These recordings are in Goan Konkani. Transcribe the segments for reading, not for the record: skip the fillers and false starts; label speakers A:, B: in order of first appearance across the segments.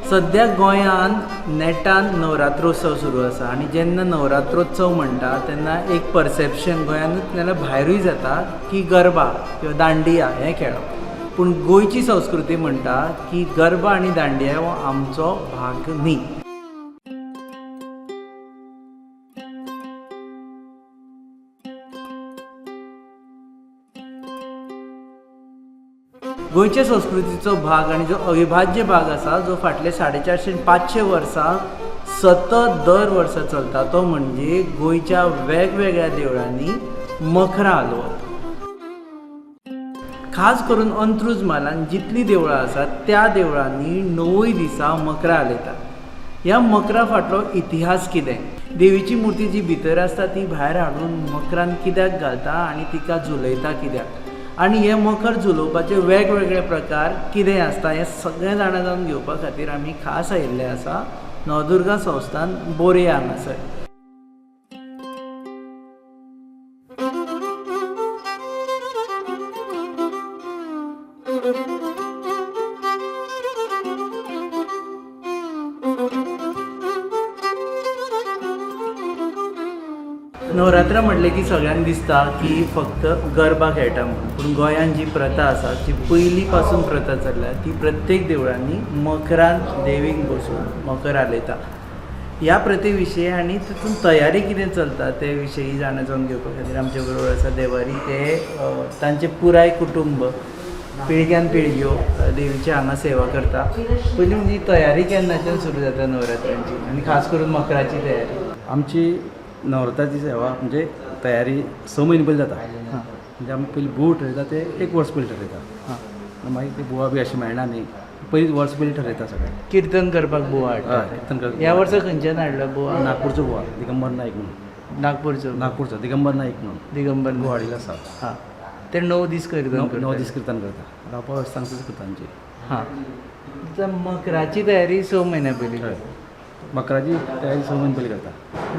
A: सद्या गोंयांत नेटान नवरात्रोत्सव सुरू आसा आनी जेन्ना नवरात्रोत्सव म्हणटा तेन्ना एक परसेप्शन गोंयांतूच नाल्यार भायरूय जाता की गरबा किंवा दांडिया हें खेळप. पूण गोंयची संस्कृती म्हणटा की गरबा आनी दांडिया हो आमचो भाग न्ही. गोंयच्या संस्कृतीचो भाग आनी जो अविभाज्य भाग आसा, जो फाटले 450 500 वर्सां सतत दर वर्सा चलता, तो म्हणजे गोंयच्या वेगवेगळ्या देवळांनी मखरां हालोवप. खास करून अंत्रुज म्हालान जितलीं देवळां आसात त्या देवळांनी 9 दिसां मखरां हालयतात. ह्या मखरा फाटलो इतिहास कितें, देवीची मुर्ती जी भितर आसता ती भायर हाडून मखरान कित्याक घालता आनी तिका झुलयता कित्याक, आनी हे मखर झुलोवपाचे वेगवेगळे प्रकार कितें आसता, हें सगळें जाणा जावन घेवपा खातीर आमी खास आयिल्ले आसा नवदुर्गा संस्थान बोरये हांगासर. नवरात्र म्हटलें की सगळ्यांक दिसता की फक्त गरबा खेळटा म्हणून, पूण गोंयांत जी प्रथा आसा, जी पयलीं पासून प्रथा चल्ल्या, ती प्रत्येक देवळांनी मखरान देवीक बसून मखर हालयता. ह्या प्रथे विशीं आनी तितून तयारी कितें चलता ते विशयी जाणा जावन घेवपा खातीर आमचे बरोबर आसा देवारी. ते तांचें पुराय कुटुंब पिळग्यान पिळग्यो देवीची हांगा सेवा करता. पयलीं म्हणजे तयारी केन्नाच्यान सुरू जाता नवरात्रांची आनी खास करून मखराची तयारी?
B: आमची नवरात्राची सेवा म्हणजे तयारी 6 म्हयने पयलीं जाता. म्हणजे आमी पयलीं बुवा ठरयता ते 1 वर्स पयलीं ठरयता. मागीर ते बुवा बी अशें मेळना न्ही, पयलीं वर्स पयलीं ठरयता सगळें.
A: किर्तन करपाक बुवा हाडटा.
B: किर्तन करपाक.
A: ह्या वर्सा खंयच्यान हाडला बुवा?
B: नागपूरचो बुवा, दिगंबर नाईक म्हणून.
A: नागपूरचो?
B: नागपूरचो दिगंबर नाईक म्हणून.
A: दिगंबर
B: बुवा हाडिल्लो आसा.
A: हां, ते 9 दीस किर्तन करता.
B: 9 दीस किर्तन करता. रावपा वेवस्था तांचीच करता आमची.
A: हां, मखराची तयारी 6 म्हयन्या पयलीं?
B: मखराची तयारी 6 म्हयने पयलीं करता.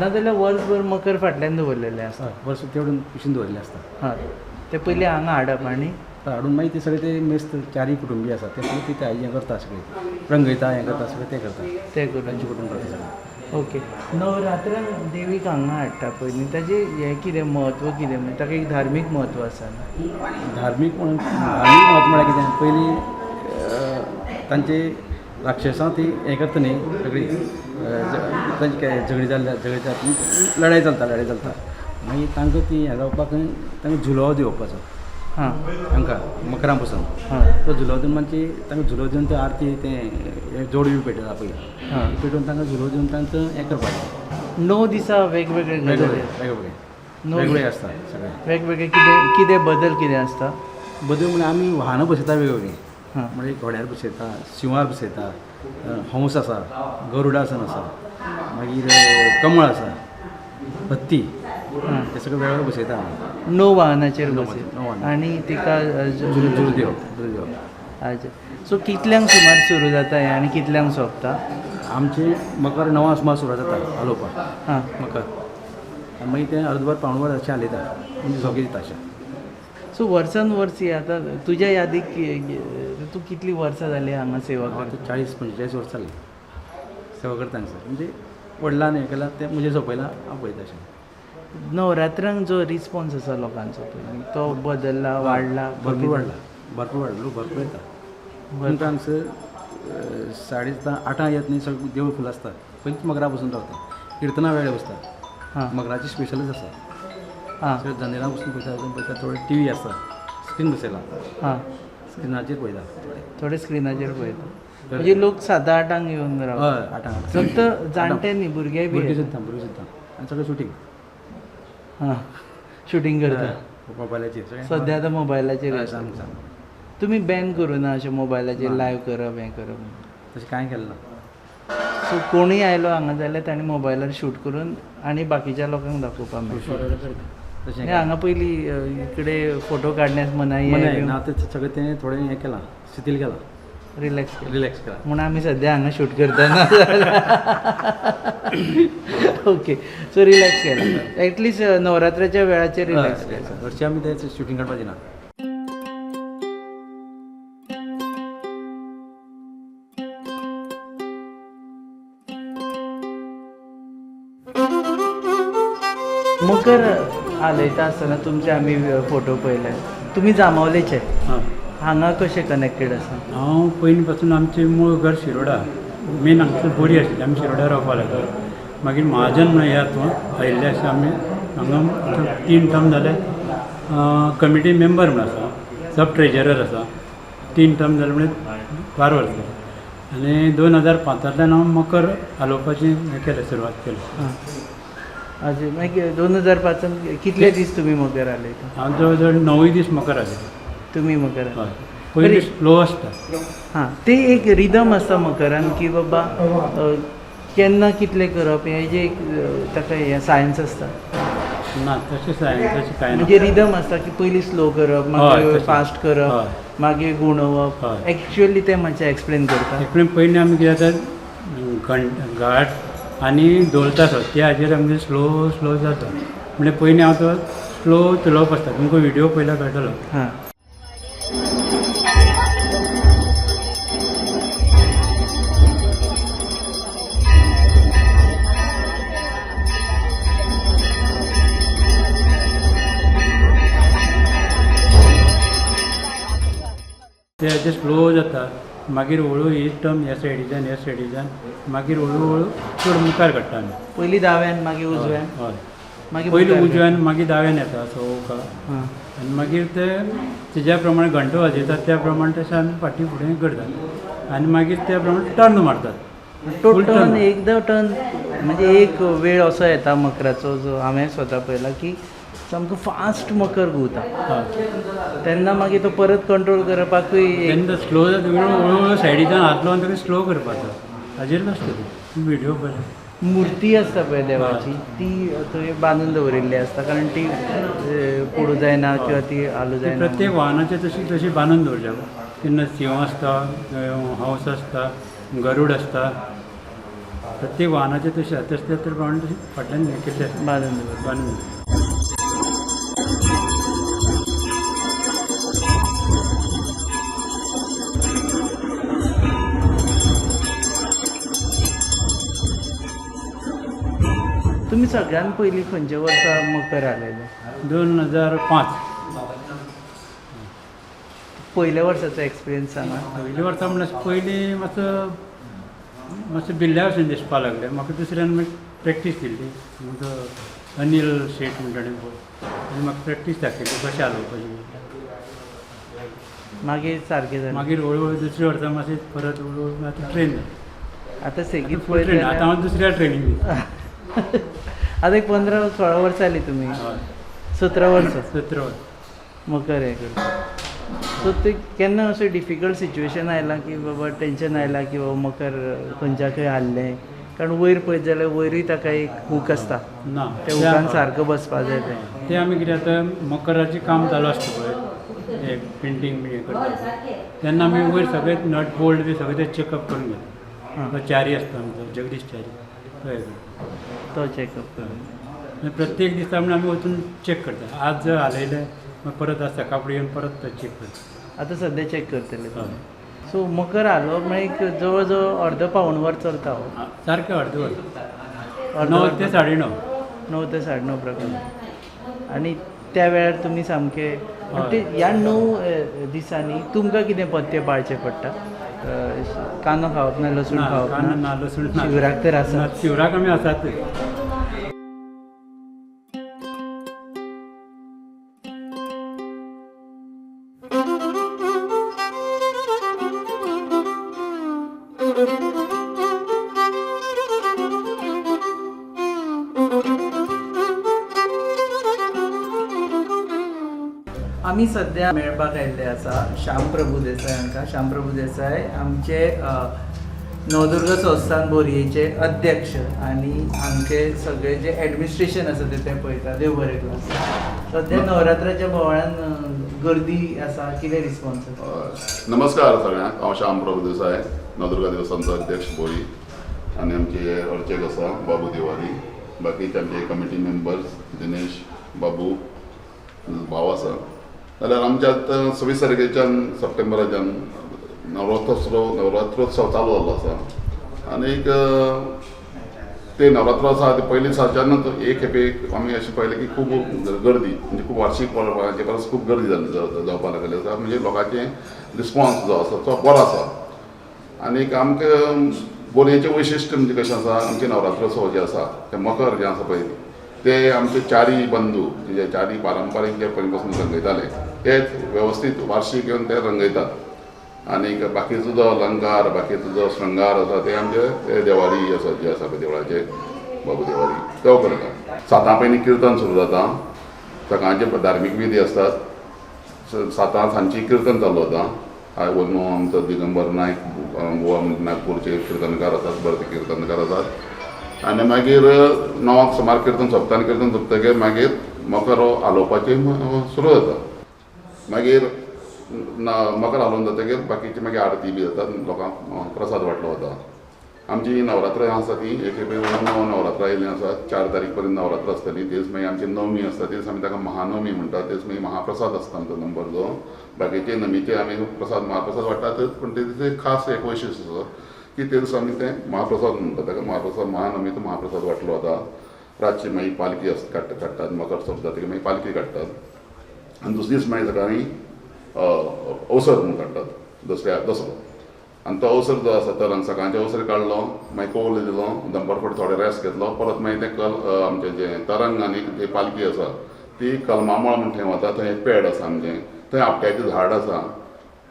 A: नाजाल्यार वर्सभर मखर फाटल्यान दवरलेलें आसता.
B: वर्स तेवडून कुशीन दवरिल्लें आसता.
A: हां, ते पयलीं हांगा हाडप आनी
B: हाडून मागीर ते सगळे ते मेस्त 4 कुटुंबी आसा ते पयलीं ते हें करता, सगळें रंगयता, हें करता, सगळें ते करता,
A: ते करून
B: तांचे कुटुंब करता सगळें.
A: ओके, नवरात्रांक देवीक हांगा हाडटा पळय न्ही, ताजें हें कितें म्हत्व कितें, म्हणजे ताका एक धार्मीक म्हत्व आसा न्ही?
B: धार्मीक म्हणून धार्मीक म्हत्व म्हळ्यार कितें, पयलीं तांचे राक्षसां ती हें करता न्ही सगळीं, तांची झगडी जाल्ल्या, झगडी जाता, लढाई चलता, लढाई चलता, मागीर तांकां ती हें जावपाक तांकां झुलो दिवपाचो.
A: हां,
B: तांकां मखरां पसून तो झुलो दिवन मातशी तांकां झुलो दिवन ते आरती तें जोडवी पेटयता पळय, पेटोवन तांकां झुलो दिवन तांकां हें करपाचें.
A: 9 दिसा वेगवेगळे
B: वेगवेगळे वेगवेगळे वेगवेगळे आसता सगळे.
A: वेगवेगळे कितें कितें बदल कितें आसता?
B: बदल म्हणल्यार आमी वाहनां बसयता वेगवेगळीं, म्हणजे घोड्यार बसयता, शिंवार बसयता, हंस आसा, गरुडासन आसा, मागीर कमळ आसा, हत्ती, ते सगळे वेगवेगळे बसयता आमी.
A: 9 वाहनाचेर बसयता आनी तिका
B: झुलो दिवप, झुलो दिवप.
A: अच्छा, सो कितल्यांक सुमार सुरू जाता हें आनी कितल्यांक सोंपता?
B: आमचें मखर 9 सुमार सुरू जाता हालोवपाक.
A: हां,
B: मखर आनी मागीर तें अर्दवर पावणवर अशें हालयता, म्हणजे झोके दिता अशें.
A: सो वर्सान वर्स ही आतां तुज्या यादीक तूं कितलीं वर्सां जालीं हांगा सेवा करता?
B: 40-45 वर्सां जालीं सेवा करता हांगसर. म्हणजे वडलान हें केलां तें म्हजेर सोंपयलां, हांव पळयता अशें.
A: नवरात्रांक जो रिस्पोन्स आसा लोकांचो पळय तो बदल्ला, वाडला?
B: भरपूर वाडला, भरपूर वाडला, लोक भरपूर येता. तुमकां हांगसर 7:30 8 येत न्ही, सगळें देवूळ फूल आसता. पयलींच मखरा बसून रावता, किर्तनां वेळे बसता. मखराची स्पेशलूच आसा. सगळें जनेलां बसून पळयता, वचून पळयता. थोडे टी व्ही आसता, स्क्रीन बसयला, स्क्रिनाचेर पळयता थोडे.
A: थोडे स्क्रिनाचेर पळयता. म्हणजे लोक 7 8 येवन रावता.
B: हय, 8.
A: फक्त जाणटे न्ही, भुरगे बी.
B: भुरगे सुद्दां, भुरगे सुद्दां. आनी सगळें शुटींग.
A: हां, शुटींग करता
B: मोबायलाचेर.
A: सद्या आतां मोबायलाचेर.
B: सांग सांग,
A: तुमी बॅन करूं ना अशें मोबायलाचेर लायव्ह करप, हें करप?
B: तशें कांय केलें ना.
A: सो कोणूय आयलो हांगा जाल्यार ताणें मोबायलार शूट करून आनी बाकीच्या लोकांक दाखोवपाक मेळटा.
B: तशें
A: हांगा पयलीं इकडे फोटो काडण्यास मनाई
B: ना, ते सगळें तें थोडें हें केलां, शिथील केलां,
A: रिलॅक्स
B: रिलॅक्स केलां
A: म्हणून आमी सद्या हांगा शूट करतना. ओके, सो रिलॅक्स केलां एटलिस्ट नवरात्राच्या वेळाचेर रिलॅक्स केलां.
B: हरशीं आमी ते शुटींग काडपाची ना.
A: मकर हालयता आसतना तुमचे आमी फोटो पळयले, तुमी जांबावलेचे, हांगा कशें कनेक्टेड आसा?
C: हांव पयलीं पासून, आमचें मूळ घर शिरोडा, मेन हांगसर बोरी आशिल्ली, आमी शिरोडा रावपाक लागले. मागीर महाजन म्हणून ह्या हातूंत आयिल्ले आसा. आमी हांगा 3 टर्म जाले कमिटी मेंबर म्हूण आसा, सब ट्रेजरर आसा. 3 टर्म जाले म्हणजे 12 वर्सां जालीं. आनी 2005 हांव मकर हालोवपाची हें केलें, सुरवात केली.
A: अजून मागीर 2005 कितले दीस तुमी मकर हालयता?
C: हांव जवळ जवळ 9 दीस मकर हालयता.
A: तुमी मकर?
C: हय, पयलीं स्लो आसता.
A: हां, ते एक रिदम आसता मकरान की बाबा केन्ना कितलें करप, हें जें एक ताका हें सायन्स आसता.
C: ना, तशें सायन्साचें कांय ना.
A: म्हणजे रिदम आसता की पयलीं स्लो करप,
C: हय,
A: मागीर
C: तशें.
A: फास्ट करप, मागीर गुणोवप. एक्चुअली तें मातशें एक्सप्लेन करता.
C: एक्चुअली पयलीं आमी कितें जाता, घंट घाट आनी धोल तासो त्या हाजेर आमगें स्लो स्लो जाता. म्हणजे पयलीं हांव तो स्लो चलोवप आसता, तुमकां व्हिडियो पळयल्यार कळटलो.
A: हां.
C: ते हाजेर स्लो जाता, मागीर हळू ही टर्म ह्या सायडीच्यान ह्या सायडीच्यान, मागीर हळू हळू चड मुखार काडटा आमी.
A: पयलीं दाव्यान, मागीर उजव्यान?
C: हय.
A: मागीर
C: पयलीं
A: मुखार.
C: उजव्यान, मागीर दाव्यान येता असो.
A: हां.
C: आनी मागीर ते तेज्या प्रमाणे घंटो वाजयतात, त्या प्रमाणे तशें आमी फाटीं फुडें करतात आनी मागीर त्या प्रमाणे टर्न मारतात.
A: तो
C: फूल
A: टर्न एकदां टर्न म्हणजे एक वेळ असो येता मकराचो, जो हांवें स्वता पळयला की सामको फास्ट मकर घुंवता, तेन्ना मागीर तो परत कंट्रोल करपाकूय एक
C: तेन्ना स्लो जाता, हळू हळू सायडीच्यान हात लावन ताका स्लो करपाचो, हाजेर आसता तें. व्हिडियो पळय.
A: मूर्ती आसता पळय देवाची, ती थंय बांदून दवरिल्ली आसता, कारण ती पडूं जायना किंवा ती हालूं जायना.
C: प्रत्येक वाहनाचे तशी तशी बांदून दवरल्या. तेन्ना सिंह आसता, हंस आसता, गरूड आसता, प्रत्येक वाहनाचे तशें आसा, तशें त्या प्रमाणे तशें फाटल्यान हें केल्लें आसता,
A: बांदून दवरता.
C: बांदून दवरता.
A: तुमी सगळ्यान पयलीं खंयच्या वर्सा मकर हालयलें?
C: 2005.
A: पयल्या वर्साचो एक्सपिरियन्स सांगा.
C: पयल्या वर्सा म्हणल्यार पयलीं मातसो मातसो भिल्ल्या भशेन दिसपाक लागलें म्हाका. दुसऱ्यान मागीर प्रॅक्टीस दिल्ली, म्हजो अनील शेट म्हणटा पळय, आनी म्हाका प्रॅक्टीस दाखयली कशें हालोवपाचें.
A: मागीर सारकें जालें?
C: मागीर हळू हळू दुसऱ्या वर्सा मातशें परत हळू हळू आतां ट्रेन जालें.
A: आतां सेगीत
C: फूल ट्रेन आतां हांव दुसऱ्या ट्रेनींग दिता.
A: आतां एक 15-16 वर्सां जालीं तुमी?
C: हय.
A: 17 वर्सां.
C: 17 वर्सां.
A: मकर हें करता. सो ते केन्ना अशें डिफिकल्ट सिच्युएशन आयलां की बाबा टेंशन आयलां की बाबा मकर खंयच्या खंय हाल्लें? कारण वयर पळयत जाल्यार वयरूय ताका एक हूक आसता,
C: ना,
A: त्या हुकान सारको बसपा जाय तें.
C: ते आमी कितें जाता, मकराचें काम चालू आसता पळय, हें पेंटींग बी हें करता तेन्ना आमी वयर सगळे नट बोल्ट बी सगळे ते चॅकअप करून घेता. तो च्यारी आसता आमचो, जगदीश च्यारी, तो हें करता.
A: तो चॅकअप करून.
C: प्रत्येक दिसा म्हणून आमी वचून चॅक करता. आज जर हालयलें मागीर परत आज सकाळ फुडें येवन परत तो चॅक करता.
A: आतां सद्या चॅक करतले तुमी? सो मकर हालोवप म्हळ्यार एक जवळ जवळ अर्द पाऊण वर चलता हो?
C: सारकें अर्द वर, 9 ते 9:30.
A: 9 ते 9:30 प्रकार. आनी त्या वेळार तुमी सामके ते ह्या 9 दिसांनी तुमकां कितें पथ्य पाळचें पडटा? कांदो खावप ना, लसूण खावप
C: कांदो ना, लसूण ना.
A: शिवराक तर आसा?
C: शिवराक आमी आसात.
A: आमी सद्या मेळपाक आयिल्ले आसा श्याम प्रभू देसाय हांकां. श्याम प्रभू देसाय आमचे नवदुर्गा संस्थान बोरयेचे अध्यक्ष आनी हांगचे सगळे जे एडमिनिस्ट्रेशन आसा ते पळयता. देव बरें करूं. सद्या नवरात्राच्या बोवाळान गर्दी आसा, कितें रिस्पॉन्स आसा?
D: नमस्कार सगळ्यांक. हांव श्याम प्रभू देसाय, नवदुर्गा देवस्थानचो अध्यक्ष बोरी, आनी आमचे अर्चक आसा बाबू दिवारी, बाकीचे आमचे कमिटी मेंबर्स दिनेश बाबू भाव आसा. जाल्यार आमच्या आतां 26 तारखेच्यान सप्टेंबराच्यान नवरात्रोत्सव चालू जाल्लो आसा आनीक ते नवरात्र आसा ते पयलीं दिसाच्यानूच एक खेपे आमी अशें पळयलें की खूब गर्दी, म्हणजे खूब वार्षीक हाचे परस खूब गर्दी जाली जावपाक लागली आसा. म्हणजे लोकांचे रिस्पॉन्स जो आसा तो बरो आसा. आनीक आमकां बोरयेचें वैशिश्ट म्हणजे कशें आसा, आमचे नवरात्रोत्सव जे आसा ते मकर जें आसा पळय ते आमचे चारी बंधू जे चारी पारंपारीक जे पयलीं पासून रंगयताले तेच वेवस्थीत वार्षीक येवन ते रंगयतात. आनीक बाकीचो जो अलंकार, बाकीचो जो श्रृंगार आसा ते आमचे ते देवारी आसा जे आसा पळय देवळाचे बाबू देवारी तो करता. सातां पयलीं किर्तन सुरू जाता, सकाळचे धार्मीक विधी आसतात, सातां सांजची किर्तन चालू जाता. वयलो आमचो दिगंबर नायक गोवा नागपूरचे किर्तनकार आसात, बरे ते किर्तनकार आसात. आनी मागीर 9 सुमार किर्तन सोंपता आनी किर्तन सोंपतकीर मागीर मकर हालोवपाचें सुरू जाता. मागीर मकर हालोवन जातकीर बाकीची मागीर आरती बी जाता, लोकांक प्रसाद वांटलो वता. आमची नवरात्रां आसा ती एक खेपे 9 नवरात्रां आयिल्लीं आसात, 4 तारीख पर्यंत नवरात्रां आसतली. तेच मागीर आमची नवमी आसता, तेच आमी ताका महानवमी म्हणटात, तेच मागीर महाप्रसाद आसता आमचो नंबर जो. बाकीचे नमीचे आमी प्रसाद महाप्रसाद वांट्टातच, पूण ते दिसा एक खास एक वैशिश्ट आसा की ते दिसा आमी तें महाप्रसाद म्हणटात ताका, महाप्रसाद महानवमीचो महाप्रसाद वांटलो वता. रातची मागीर पालखी काडटात, मकर सोंपता जातकीर मागीर पालखी काडटात आनी दुसरे दीस मागीर सकाळीं अवसर म्हणून काडटात, दसऱ्या दसरो. आनी तो अवसर जो आसा तरंग सकाळचें अवसर काडलो, मागीर कौल दिलो, दनपार फुडें थोडे रेस्ट घेतलो, परत मागीर तें कल आमचें जें तरंग आनी ती पालखी आसा ती कलमामळ म्हण थंय वता. थंय एक पेड आसा आमचें, थंय आपट्याचें झाड आसा,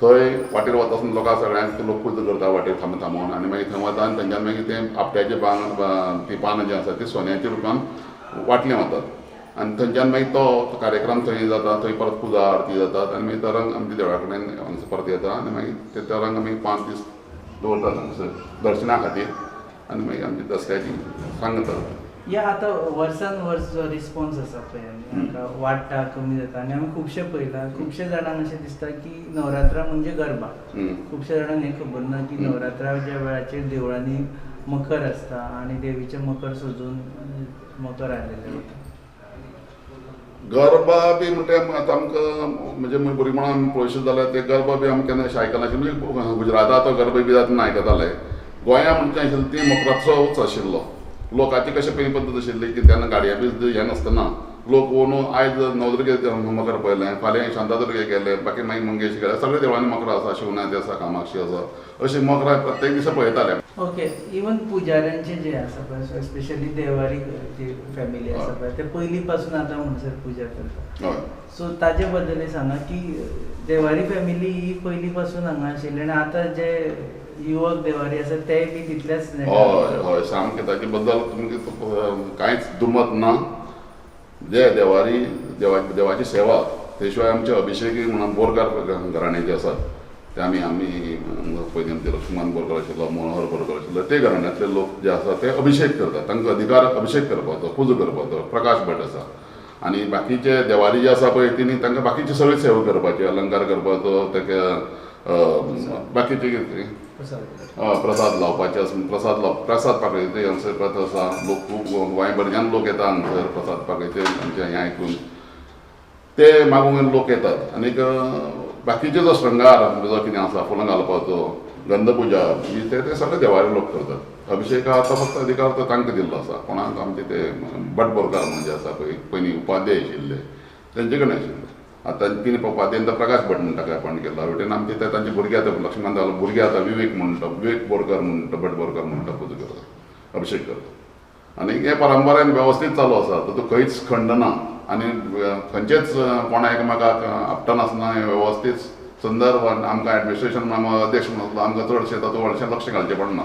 D: थंय वाटेर वता आसतना लोकांक सगळ्यांक लोक पुजा करता वाटेर थांबोवन आनी मागीर थंय वता आनी थंयच्यान मागीर तें आपट्याचें पान ती पानां जीं आसा ती सोन्याच्या रुपान वांटलें वतात आनी थंयच्यान मागीर तो कार्यक्रम थंय जाता. थंय परत पुजा आरती जातात आनी मागीर तरंग आमच्या देवळा कडेन हांगासर परत येता आनी मागीर ते तरंग आमी 5 दीस दवरतात हांगासर दर्शना खातीर आनी मागीर आमची दसऱ्याची सांगता.
A: या आतां वर्सान वर्स जो रिस्पॉन्स आसा पळय हांकां वाडटा कमी जाता आनी आमी खुबशे पळयलां, खुबशे जाणांक अशें दिसता की नवरात्रां म्हणजे गरबा. खुबशे जाणांक हें खबर ना की नवरात्राच्या वेळाचेर देवळांनी मकर आसता आनी देवीचें मकर सजून मकर आयलेलें वता.
D: गरबा बी म्हणटा आतां आमकां म्हणजे भुरगेपणान आमी पळयशें जाल्यार ते गरबा बी आमी केन्ना अशें आयकनाशिल्लें. म्हणजे गुजराता तो गरबा बी जाता आयकताले. गोंया म्हणजे आशिल्लें ती मकरोत्सवच आशिल्लो. लोकांची कशें पयलीं पद्दत आशिल्ली की तेन्ना गाडयां बी हें नासतना लोक वोनू आयज नवदुर्गे मकर पळयलें, फाल्यां शांतादुर्गे गेले, बाकी मागीर मंगेश गेले, सगळे देवळांनी मकरां आसा, शिवनाथ आसा, कामाक्षी आसा, अशीं मकरां प्रत्येक दिसा पळयताले.
A: ओके, इवन पुजाऱ्यांचे जे आसा पळय, स्पेशली देवारी जी फॅमिली आसा पळय, ते पयलीं पासून आतां म्हणसर पुजा करता. सो ताजे बद्दल सांगा की देवारी फॅमिली ही पयलीं पासून हांगा आशिल्ली आनी आतां जे युवक देवारी आसा ते बी तितलेच.
D: हय हय, सामकें ताजे बद्दल तुमकां कांयच दुमत ना. जे देवारी देवाची सेवा, ते शिवाय आमचे अभिषेकी म्हणून बोरकार घराण्याचे आसात ते आमी आमी पयलीं आमचे लक्ष्मण बोरकार आशिल्लो, मनोहर बोरकार आशिल्लो, ते घराण्यांतले लोक जे आसा ते अभिषेक करतात. तांकां अधिकार अभिषेक करपाचो, पुजा करपाचो. प्रकाश भट आसा आनी बाकीचे देवारी जे आसा पळय तेणी तांकां बाकीची सगळी सेवा करपाची, अलंकार करपाचो, ताका बाकीचे प्रसाद लावपाचे आसा, प्रसाद पाकळीचे हांगसर प्रथा आसा. लोक खूब गोंयभरच्यान लोक येता हांगसर प्रसाद पाकळीचे आमचे हें आयकून ते मागूंक लोक येतात. आनीक बाकीचे जो श्रृंगार जो कितें आसा, फुलां घालपाचो, गंधपुजा ही ते सगळे देवारे लोक करतात. अभिषेक आतां फक्त अधिकार तो तांकां दिल्लो आसा, कोणाक आमचे ते भट बोरकार म्हणजे आसा पळय पयलीं उपाध्याय आशिल्ले तेंचे कडेन आशिल्लो. आतां तीन उपाध्याय प्रकाश भट म्हणटा ताका अपॉयंट केला. वटेन आमचे ते तांचे भुरगे आतां लक्ष्मण जालो भुरगे आतां विवेक म्हणटा, विवेक बोरकर म्हणटा, भट बोरकर म्हणटा, पुजा करता, अभिषेक करता. आनी हे परंपरेन वेवस्थीत चालू आसा, तातूंत खंयच खंड ना आनी खंयचेच कोणा एकामेकाक आपटनासतना हें वेवस्थीत सुंदर. आमकां एडमिनिस्ट्रेशन अध्यक्ष म्हणून आमकां चडशें तातूंत व्हडलेशें लक्ष घालचें पडना.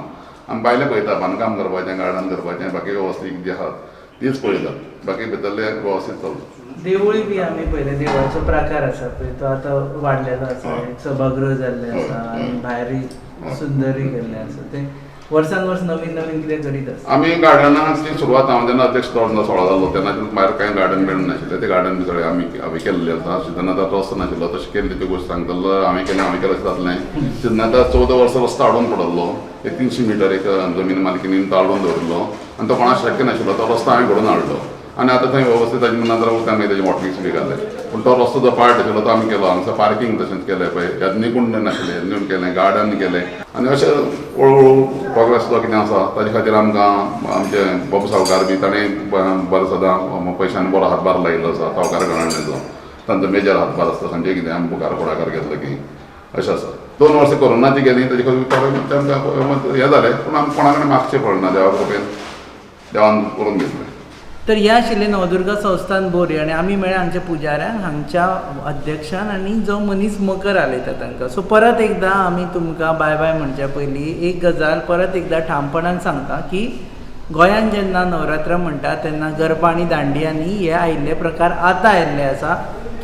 D: आमी भायलें पळयता, बांदकाम करपाचें, गार्डन करपाचें, बाकी वेवस्थीत जें आहा तीच पळयतात, बाकी भितरलें वेवस्थीत चलता.
A: देवूळ बी आमी पळयलें, देवळाचो प्राकार आसा पळय तो आतां वाडलेलो आसा, एक सभागृह जाल्लें आसा आनी भायरूय सुंदरूय केल्लें आसा, तें वर्सान वर्स नवीन नवीन कितें करीत आसा.
D: आमी गार्डनाची सुरवात हांव जेन्ना अध्यक्ष 2016 जालो तेन्ना भायर कांय गार्डन बिर्डन नाशिल्लें, तें गार्डन बी सगळें आमी हांवें केल्लें आसा. तेन्ना आतां रस्तो नाशिल्लो, तशें केल्ली ती गोश्ट सांगतलो हांवें केलें हांवें केलें अशें जातलें. तेन्ना आतां 14 वर्सां रस्तो हाडून पडल्लो, एक 300 मिटर एक जमीन मालकिनीन तो हाडून दवरिल्लो आनी तो कोणाक शक्य नाशिल्लो, तो रस्तो हांवें घडोवन हाडलो. आनी आतां थंय वेवस्थीत ताजें नदर उरता मागीर तेजें वॉटरिंग सगळें घालें. पूण तो रस्तो जो पार्ट आशिल्लो तो आमी केलो. हांगसर पार्कींग तशेंच केलें पळय, यज्ञकुंड नाशिल्लें, यज्ञकुंड केलें, गार्डन केलें. आनी अशें हळू हळू प्रोग्रेस जो कितें आसा ताजे खातीर आमकां आमचे बाबू सावकार बी ताणें बरें सदां पयशांनी बरो हातभार लायिल्लो आसा. सावकार घराण्याचो तांचो मेजर हातभार आसता खंयचें कितें आमी मुखार फुडाकार घेतलो की अशें आसा. 2 वर्सां कोरोनाची गेली, ताजे खातीर आमकां हें जालें, पूण आमकां कोणा कडेन मागचें पडना. देवा कृपेन देवान करून घेतलें.
A: तर ह्या आशिल्लें नवदुर्गा संस्थान बोरी आनी आमी मेळ्ळे हांगच्या पुजाऱ्यांक, हांगच्या अध्यक्षान आनी जो मनीस मकर हालयता तांकां. सो परत एकदां आमी तुमकां बाय बाय म्हणच्या पयलीं एक गजाल परत एकदां ठामपणान सांगता की गोंयांत जेन्ना नवरात्रां म्हणटा तेन्ना गरबा आनी दांडियांनी हे आयिल्ले प्रकार आतां आयिल्ले आसा,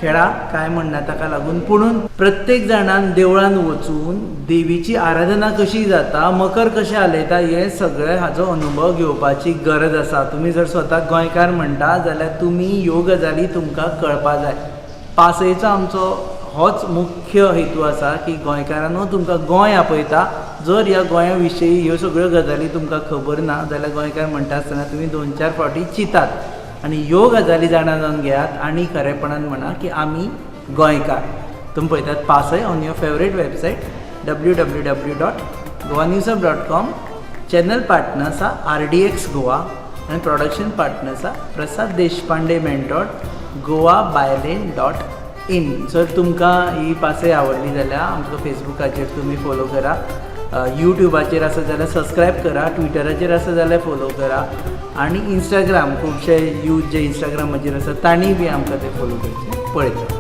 A: खेळा कांय म्हणना ताका लागून. पुणून प्रत्येक जाणान देवळान वचून देवीची आराधना कशी जाता, मकर कशें हालयता, हें सगळें हाजो अनुभव घेवपाची गरज आसा. तुमी जर स्वताक गोंयकार म्हणटा जाल्यार तुमी ह्यो गजाली तुमकां कळपा जाय. पासयेचो आमचो होच मुख्य हेतू आसा की गोंयकारांनो, तुमकां गोंय आपयता. जर ह्या गोंया विशयी ह्यो सगळ्यो गजाली तुमकां खबर ना जाल्यार गोंयकार म्हणटा आसतना तुमी 2-4 फावटी चिंतात आनी ह्यो गजाली जाणा जावन घेयात आनी खरेपणान म्हणा की आमी गोंयकार. तुमी पळयतात पासय on your favourite website www.goanewshub.com. Channel partner आसा RDX Goa आनी प्रोडक्शन पार्टनर आसा प्रसाद देशपांडे मेंटॉट goabylane.in. जर तुमकां ही पासय आवडली जाल्यार आमकां फेसबुकाचेर तुमी फोलो करा, यूट्यूबाचेर आसा जाल्यार सबस्क्रायब करा, ट्विटराचेर आसा जाल्यार फोलो करा आनी इंस्टाग्राम खुबशे यूथ जे इंस्टाग्रामाचेर आसा तांणी बी आमकां ते फोलो करचे. पळयता.